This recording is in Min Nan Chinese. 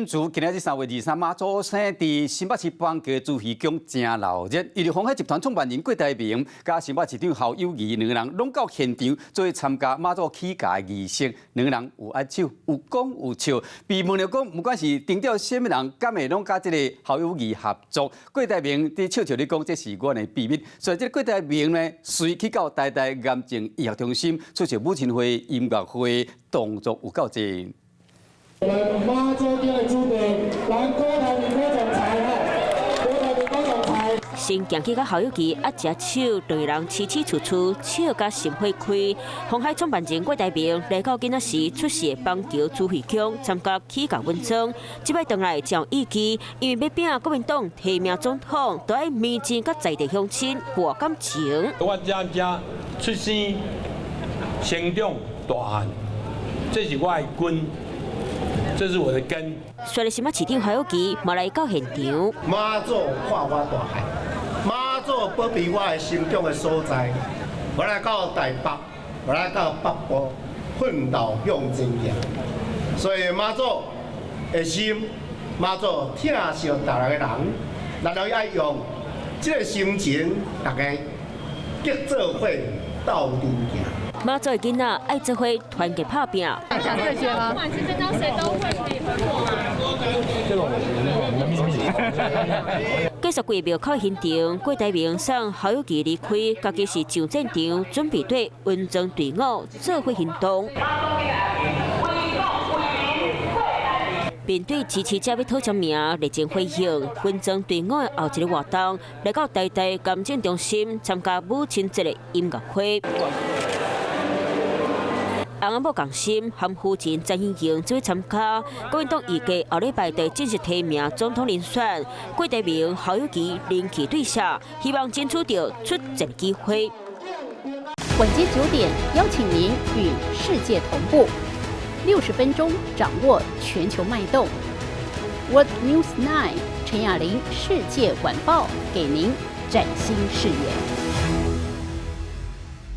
主今仔日3月23，媽祖生佇新北市板橋茱萸宮真鬧熱，因為鴻海集團創辦人郭台銘佮新北市長侯友宜兩個人攏到現場做參加媽祖起駕的儀式，兩個人有握手，有講有笑，被問著講，不管是頂吊啥物人，敢會攏佮這个侯友宜合作？郭台銘佇笑笑咧講，這是阮的秘密。所以這个郭台銘呢，隨去到台大癌症醫學中心出席母親會音樂會，動作有夠濟。我們媽祖宮的主題，咱郭台銘郭總裁吼，郭台銘郭總裁。先行去佮侯友宜握一手，兩人起起處處笑甲心花開。鴻海創辦人郭台銘來到今仔時出席板橋茱萸宮參加起駕穩妝，這擺轉來真有意義，因為欲拚國民黨提名總統，都愛面前佮在地鄉親博感情。我遮遮出生、成長、大漢，這是我的根。這是我的根。雖然新北市長侯友宜嘛來到現場。媽祖看我大漢，媽祖保庇我的成長的所在。我來到台北，我來到北部，奮鬥向前行。所以媽祖的心，媽祖疼惜逐个人，咱都愛用這个心情，大家結做伙鬥陣行。媽祖的囡仔愛做伙團結拍拚。講這些嗎？不管是政黨誰都會可以合作嗎？這個我們的秘密。繼續規廟口現場，郭台銘送侯友宜離開，家己是上戰場，準備對穩裝隊伍做伙行動。面對支持者欲討簽名，熱情回應，穩裝隊伍的後一个活動，來到台大癌症中心參加母親節的音樂會。翁仔某仝心，含夫人陳欣瑩做參加。國民黨預計後禮拜就正式提名總統人選，郭台銘、侯友宜人氣對手，希望爭取著出戰機會。晚間9點，邀請您與世界同步，60分鐘掌握全球脈動。World News 9 陳雅玲世界晚報，給您嶄新視野。